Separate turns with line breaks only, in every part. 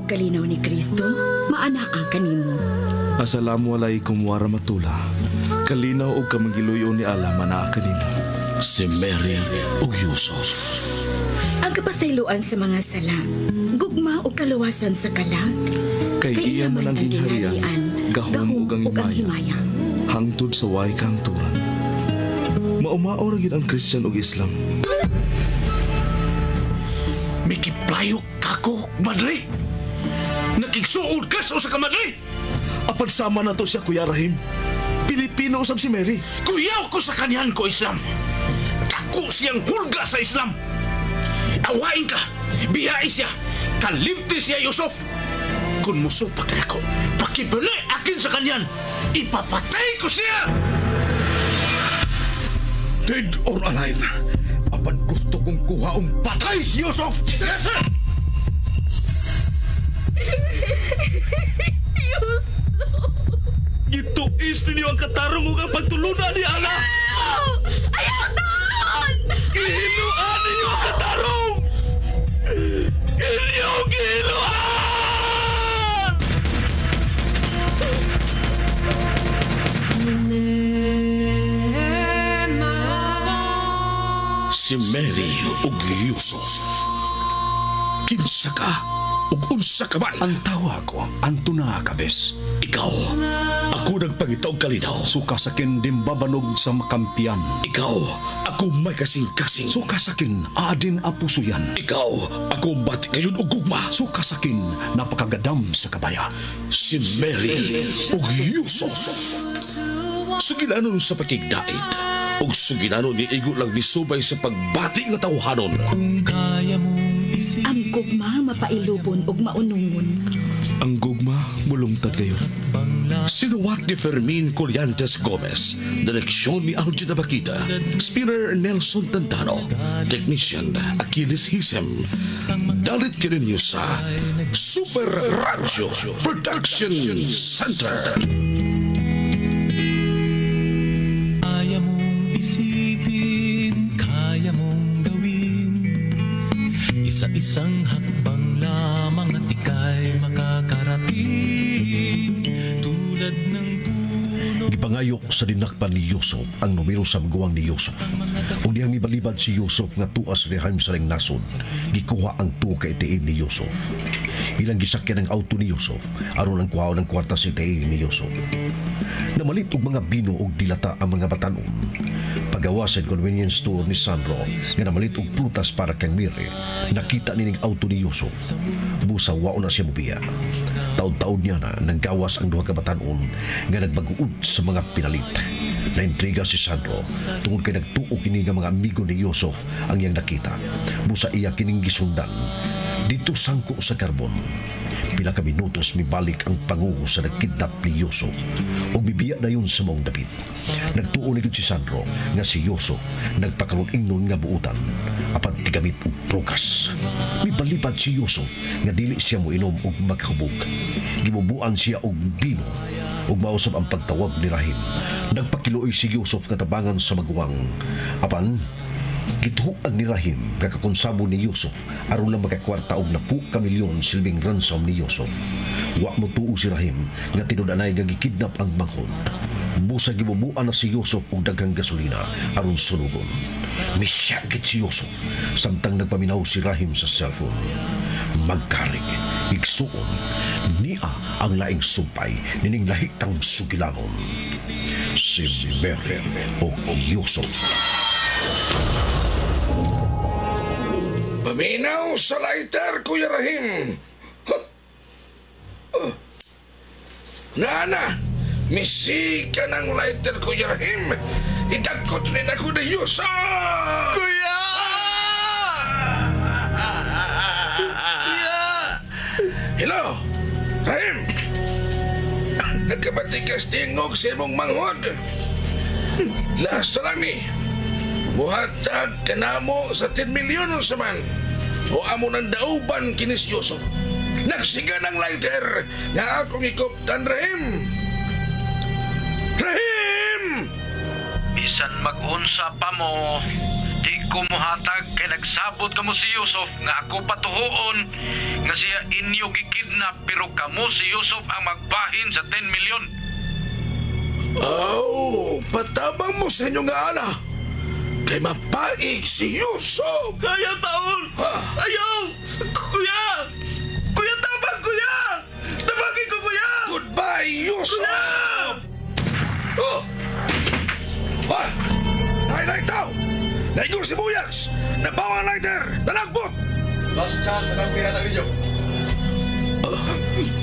kalinaw ni Kristo, maanaa kanimo.
Assalamu alaikum warahmatullah. Kalinaw og kamangiluyo ni Allah manaa kanimo.
Si Mary ug Yusuf.
Ang kapasayloan sa mga sala, gugma ug kaluwasan sa kalag.
Kay iya man ang gingharian, gahom ug ang himaya. Hangtod sa way kahangturan. Maumao ra gyud ang Christian ug Islam.
Mikiplayo kako, madre. Nakigsuod ka sa usa ka madre.
Apan sama na to siya, Kuya Rahim. Pilipino usab si Mary.
Kuyaw ko sa kanyan ko, Islam. Dako siyang hulga sa Islam. Awain ka, biyai siya, kalimti siya, Yusuf. Kung musupak na ako, pakibali akin sa kanyan, ipapatay ko siya!
Dead or alive, apan gusto kong kuhaong patay si Yusuf!
Yes, sir!
Yusuf!
Gituis ninyo ang katarong ug ang pagtulunan ni Allah!
Ayaw taon!
Gihinuan ninyo ang katarong! Inyong gihinuan!
Si Mary ug Yusuf. Kinsa ka ug unsa ka man?
Ang tawa ko, Antona Cabes.
Ikaw, ako nagpangita og kalinaw.
Suka sakin dimbabanog sa makampiyan.
Ikaw, ako may kasing-kasing.
Suka sakin adin apusuyan.
Ikaw, ako bati ngayon og gugma.
Suka sakin napakagadam sa kabaya.
Si Mary ug Yusuf. Sugilanon sa pakigdait ug sugilanon ni igo lang misubay sa pagbati nga tawhanon.
Ang gugma mapailubon ug maunungon.
Ang gugma mulungtad kayo.
Sinuwat ni Fermin Collantes Gomez, direksyon ni Algin Abakita, spinner Nelson Tantano, technician Achilles Hisem. Dalit kininyo sa Super Radio Production Center.
Kaya mong isipin, kaya mong gawin. Isa-isang hakbang lamang at ika'y makakarating. Tulad ng puno.
Gipangayo sa dinakpan ni Yusuf ang numero sa maguwang ni Yusuf. Ug dihang mibalibad si Yusuf nga tuas Rahim sa laing nasod, gikuha ang tuo ka ATM ni Yusuf. Ilang gisakyan ang auto ni Yusuf aron ang kuhaon ang kwarta sa ATM ni Yusuf. Namalit og mga bino og dilata ang mga batanon. Pagawa sa convenience store ni Sandro nga namalit og prutas para kang Mary, nakita nining auto ni Yusuf. Busa wao na siya mobiya. Taod-taod niya na nang gawas ang duha ka batanon nga nagbaguod sa mga pinalit. Naintriga si Sandro tungod kay nagtuo kini nga mga amigo ni Yusuf ang iyang nakita. Busa iya kining gisundan dito sangko sa karbon. Pila ka minutos mibalik ang pangugo sa nagkidnap ni Yusuf ug mibiya dayon sa maong dapit. Nagtuo ni gud si Sandro nga si Yusuf nagpakaroon ingnon nga buutan apan tigamit og drogas. Mibalibad si Yusuf nga dili siya moinom og maghubog. Gibubuan siya og bino ug mausab ang pagtawag ni Rahim. Nagpakiluoy si Yusuf nga tabangan sa maguwang apan gituan ni Rahim nga kakonsabo ni Yusuf aron lang makakwarta og napu ka milyon silbing ransom ni Yusuf. Wa mo tuo si Rahim nga tinud-anay nga gikidnap ang manghod. Busa gibubuan na si Yusuf og daghang gasolina aron sunugon. Misyagit si Yusuf samtang nagpaminaw si Rahim sa cellphone. Magkari, igsuon, niya ang laing sumpay nining lahitang sugilanon. Si Mary o Yusuf.
Paminaw sa lighter, Kuya Rahim. Huh? Oh. Nana, misika ng lighter, Kuya Rahim. Idagkot rin ako ni Yusuf!
Kuya!
Hello, Rahim. Nagkabatikas tingog sa imong manghod. Last na lang ni. Muhatag kanamo sa 10 milyon sa man. O amo ng dauban kinis Yusuf. Nagsiga ng lighter nga akong ikuptan, Rahim. Rahim!
Bisan mag-unsa pa mo, di ko mohatag kay nagsabot kamo si Yusuf nga ako patuhoon nga siya inyo gikidnap pero kamo si Yusuf ang magbahin sa 10 milyon.
Oh, patabang mo sa inyo nga ala. Kay mapaig si Yusuf.
Kaya taon!
Ha?
Ayaw! Kuya! Kuya, tabang kuya! Tabangin ko kuya!
Goodbye, Yusuf!
Kuya!
Oh! Ah! Nay, nay, tao! Naigong sibuyas! Nabawa ang lighter! Nalagbot!
Last chance na kaya ninyo.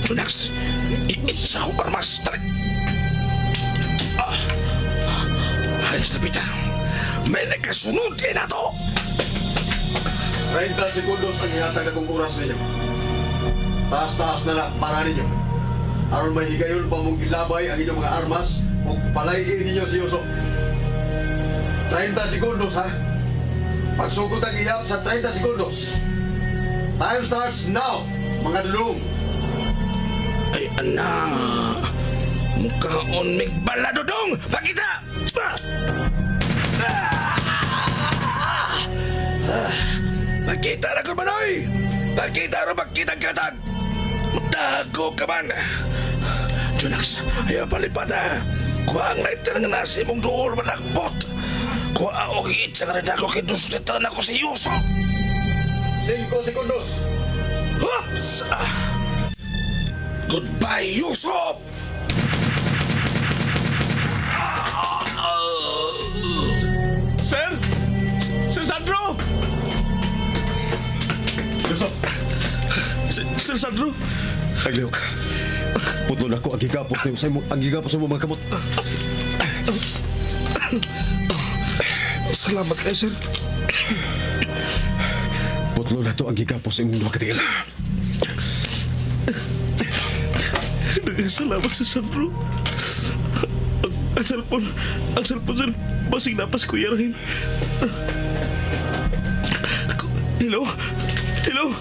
Junax! Iit sa akong armas! Dali! Ah! Alis na pita! May nagkasunod kay nato!
30 segundos ang ihatag akong oras ninyo. Taas-taas na lang para ninyo. Aron may higayon pa mong ilabay ang inyong mga armas o palayin ninyo si Yusuf. 30 segundos ha. Pagsugod ang ihap sa 30 segundos. Time starts now, mga dulong.
Ay, ana! Mukhaon mig baladodong! Pakita! Ah! Ah! Ah! Pakita na ko manoy! Pakita ro makita ang katag! Mutago ka man! Junax, ayaw palipata! Kuha ang lighter nga nasa imong duol manakbot! Kuha og itsa nga rin ako kay duslitan ako si Yusuf!
5 segundos.
Oops! Ah. Goodbye, Yusuf!
Sir! Sir Sandro!
Yusuf,
Sir Sandro!
Taglihok. Putlo na ko ang gigapos nimo sa imong ang gigapos sa imong mga kamot.
Salamat kayo, sir.
Putlo na to ang gigapos sa imong duha ka tiil.
Daghang salamat, Sir Sandro. Ang cellphone, sir, basig napas Kuya Rahim. Hello? Hello?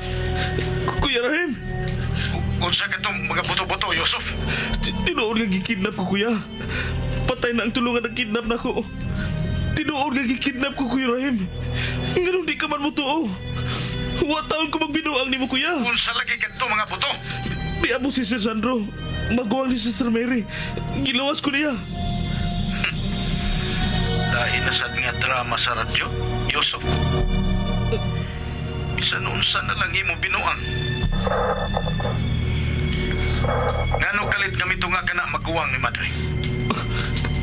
Kuya Rahim?
Unsa katong mga buto-buto, Yusuf?
Tinuod nga gikidnap ko, kuya. Patay na ang tulungan ng kidnap na ko. Tinuod nga gikidnap ko, Kuya Rahim. Nganong di ka man mo tuo. Wa taon ko magbinuang nimo, kuya.
Unsa lagi kadto mga buto?
Miabot si Sir Sandro. Maguwang ni Sister Mary. Gilawas ko niya.
Dahil nasad nga drama sa radyo, Yusuf. Bisan unsa na lang imo binuang. Ngano kalit kami tunga ka na maguwang ni Madre?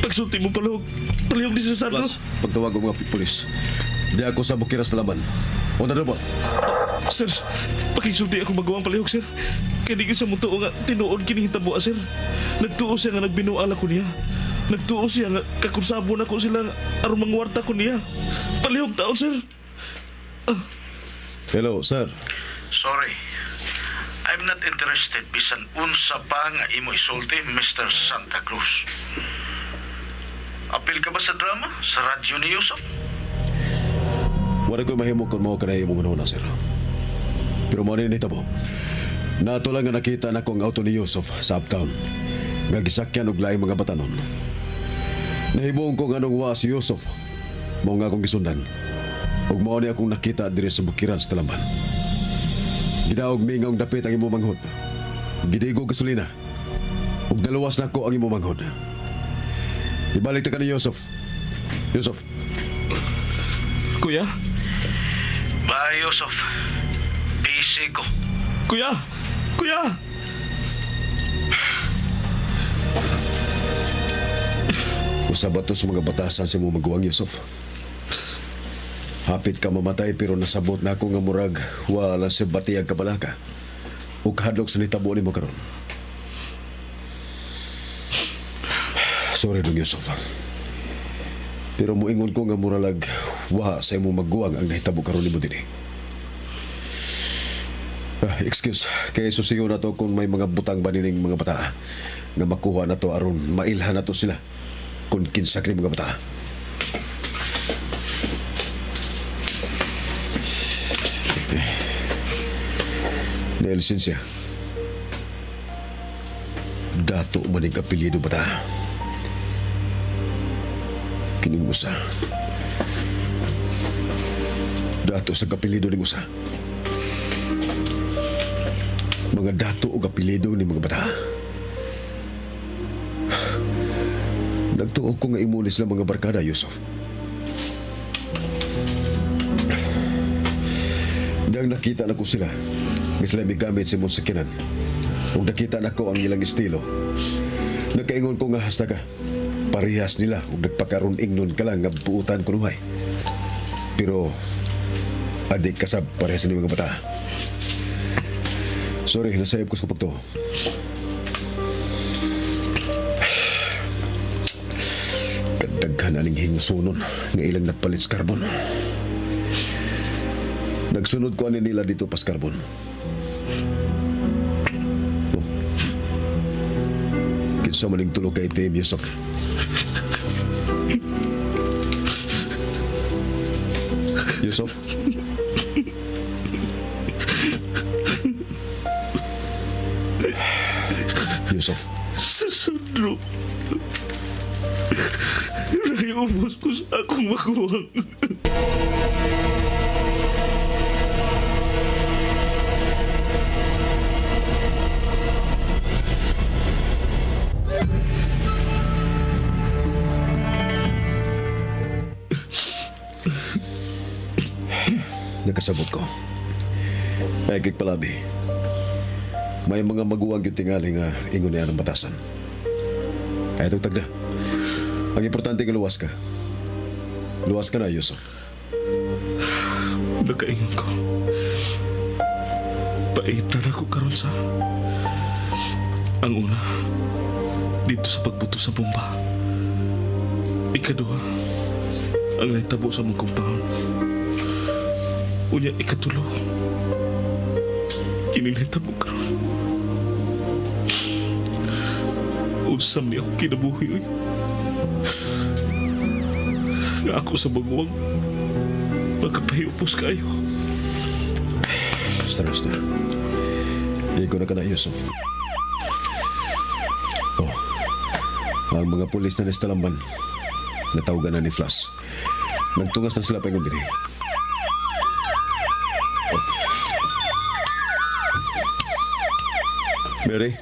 Pagsulti mo palihog. Palihog ni Sir Sandro.
Plus, pagtawag og mga pulis. Di ako sa bukiras na laman. Onda na ba?
Sir, pakisulti ako maguwang palihog, sir. Kaya di ko sa mutuo nga tinuod kini hitabo, sir. Nagtuo siya nga nagbinual ako niya. Nagtuo siya nga kakonsabo na ko sila nga aron mangwarta ko niya. Palihog taon, sir.
Hello, sir.
Sorry. I'm not interested bisan unsa pa nga imo isulti, Mr. Santa Cruz. Apil ka ba sa drama? Sa radyo ni Yusuf?
Wala ko mahimo kung mao ka na imong una, sir. Pero mo ni nitabo. Nato lang nga nakita na ang auto ni Yusuf sa uptown. Nga gisakyan og laing mga batanon. Nahibuong ko nganong wa si Yusuf. Mao nga akong gisundan. Ug mao ni akong nakita diri sa bukiran sa Talamban. Gidaog mingong dapit ang imong manghod. Gidigo gasolina. Ug naluwas nako ang imong manghod. Ibalik ta ka ni Yusuf. Yusuf,
Kuya?
Bye, Yusuf. Busy ko.
Kuya! Kuya!
Usa ba to sa mga batasan sa imong maguwang, Yusuf? Hapit ka mamatay pero nasabot na ako nga murag wala sa batiyag kabalaka. Ug kahadlok sa nitabo nimo karon. Sorry dong Yusuf. Pero moingon ko nga muralag wa sa imong maguwang ang nahitabo karon nimo dinhi. Excuse, kay susiyo na to kung may mga butang ba nining mga bata nga makuha na to aron mailhan na to sila kung kinsa kini mga bata. Na lisensya. Dato manig apelyido bata. Kining usa. Dato sa kapilido ni usa. Mga dato o kapilido ni mga bata. Nagtuo ko nga imulis lang mga barkada, Yusuf. Dahil nakita na ko sila, nga sila may gamit sa imong sakinan. Ug nakita na ko ang ilang estilo. Nakaingon ko nga hasta ka. Parehas nila ug nagpakaroon ingnon ka lang nga buutan kunuhay. Pero adik kasab parehas ni mga bata. Sorry, nasayop ko sa pagtuo. Kadaghan aning hingsunon nga ilang napalit sa karbon. Nagsunod ko ani nila dito pas karbon. Oh. Kinsa maning tulo kay ATM, Yusuf. Yusuf? Yusuf.
Sa Sandro. Naiubos ko sa akong maguwang.
Nakasabot ko. Ay, kikpalabi. May mga maguwang yung tingali nga ingon niya ng batasan. Ay, itong tagda. Ang importante nga luwas ka. Luwas ka na, Yusuf.
Nakaingon ko. Paitan ako karon sa... Ang una, dito sa pagbuto sa bomba. Ikaduha, ang nahitabo sa mong compound. Unya, ikatulo. Kini nahitabo karon. Unsam ni ako kinabuhi, uy. Nga ako sa baguang magkapahiupos kayo.
Basta, basta. Igo na ka na, Yusuf. Oh, ang mga pulis na nestalamban, natawagan na ni Flash. Nagtungas na sila pa yung diri. Oh. Mary?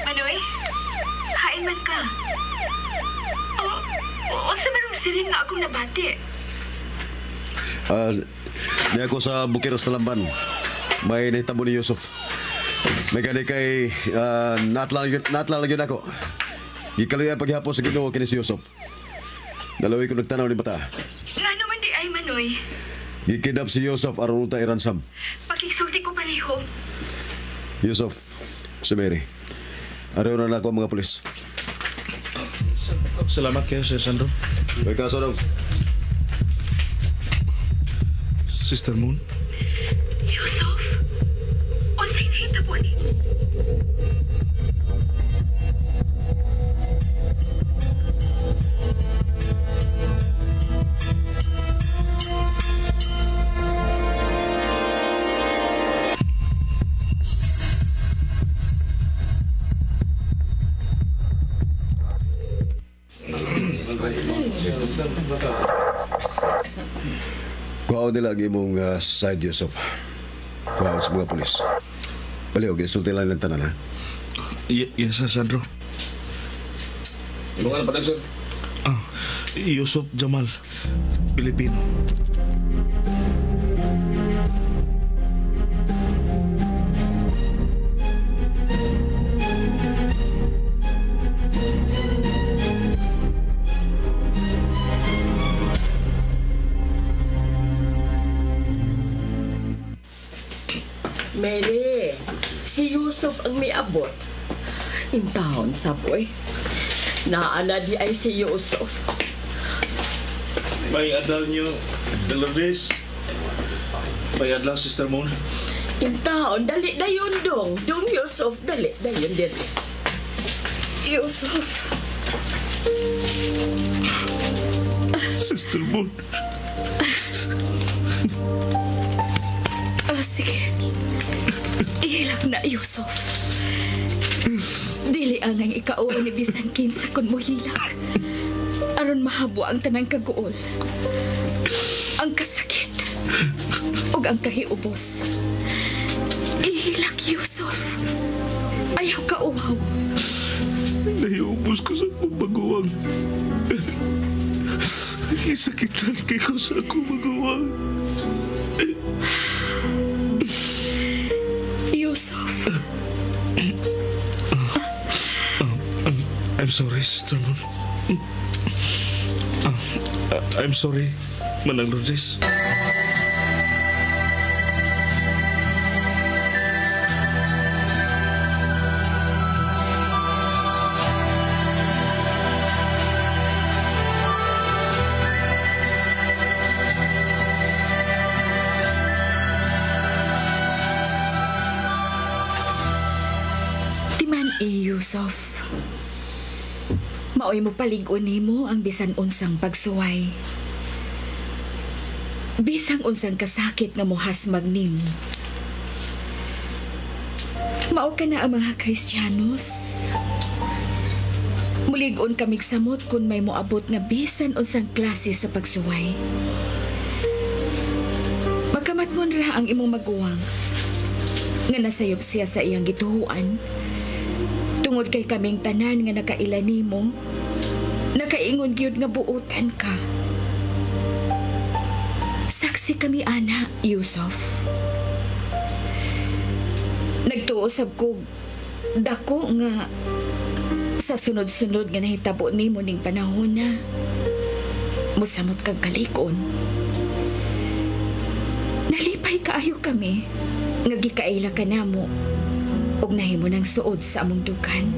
Manoy, hain man ka. Oh, unsa man ang sirin nga akong nabati?
Niya ako sa Bukiras na Lamban. May nahitabo ni Yusuf. May gani kay natla lang yun ako. Gikaluyan paghihapon sa Ginoo kini si Yusuf. Dalawi ko nagtanaw ni bata.
Nga naman di ay, Manoy.
Gikidnap si Yusuf aron unta i-ransom.
Pakigsulti ko palihog.
Yusuf, si Mary. Araw na ako ang mga pulis.
Salamat kayo, Sir Sandro.
May kaso daw.
Sister Moon?
Yusuf? Unsay nahitabo ni?
Kuhaon nila ang imong side, Yusuf. Kuhaon sa mga pulis. Baliw, ginasulti lang ng tanan, ha?
Yes, Sir Sandro.
Imong ano pa, sir?
Yusuf Jamal, Pilipino.
Mary, si Yusuf ang miabot. In town, saboy. Naana di ay si Yusuf.
May adlaw niyo, Lourdes. May adlaw, Sister Moon.
In town, dali dayon dong. Dong Yusuf, dali dayon dali.
Yusuf.
Sister Moon.
Oh, sige. Ihilak na, Yusuf. Dili anang ikaw ni bisan kinsa kun mohilak. Aron mahabo ang tanang kaguol. Ang kasakit. ang kahiubos. Ihilak, Yusuf. Ayaw ka uhaw.
Nahiubos ko sa akong maguwang. Gisakitan kay ko sa akong maguwang.
Yusuf.
I'm sorry, Sister Moon. I'm sorry, Manang Lourdes.
Timan Yusuf. Maoy mo palig-on nimo ang bisan unsang pagsuway. Bisang unsang kasakit nga mohasmag nimo. Mao ka na ang mga Kristiyanos. Mulig-on kamig samot kung may moabot nga bisan unsang klase sa pagsuway. Magkamatngon ra ang imong maguwang nga nasayop siya sa iyang gituhuan. Tungod kay kaming tanan nga nakaila nimo, nakaingon gyud nga buotan ka. Saksi kami ana, Yusuf. Nagtuo sab ko dako nga sa sunod-sunod nga nahitabo nimo ning panahon na musamot kag kalikon. Nalipay kaayo kami nga gikaila ka namo ug nahimo ng suod sa among dukan.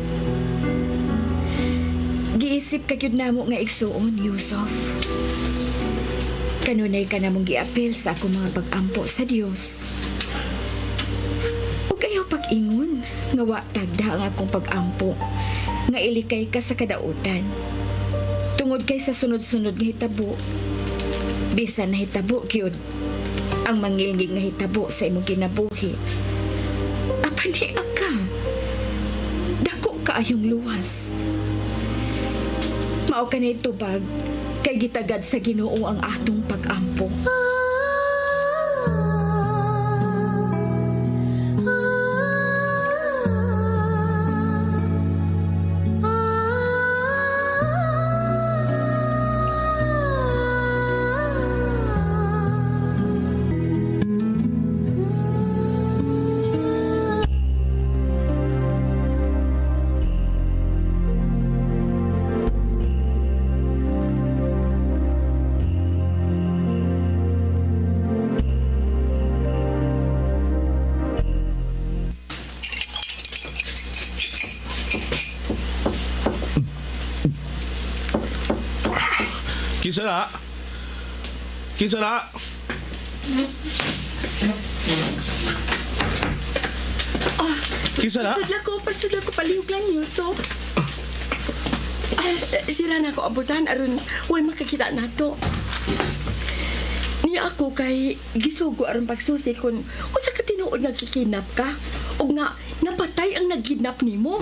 Giisip ka gyud namo nga igsuon, Yusuf. Kanunay ka namong giapil sa akong mga pag-ampo sa Dios. Ug ayaw pag-ingon nga wa tagda ang akong pag-ampo nga ilikay ka sa kadautan. Tungod kay sa sunod-sunod nga hitabo, bisan nahitabo gyud ang mangilngig nga hitabo sa imong kinabuhi. Apan niya ka. Dako kaayong luwas. Mao ka na itubag kay gitagad sa Ginoo ang atong pag-ampo.
Kinsa na? Kinsa na? Kinsa na?
Pasudla ko, palihog lang, Yusuf. Sila na ako abutan, aron way makakita na to. Niya ako kay gisugo aron pagsusi kung unsa ka tinuod nagkikinap ka ug nga napatay ang nagkidnap nimo.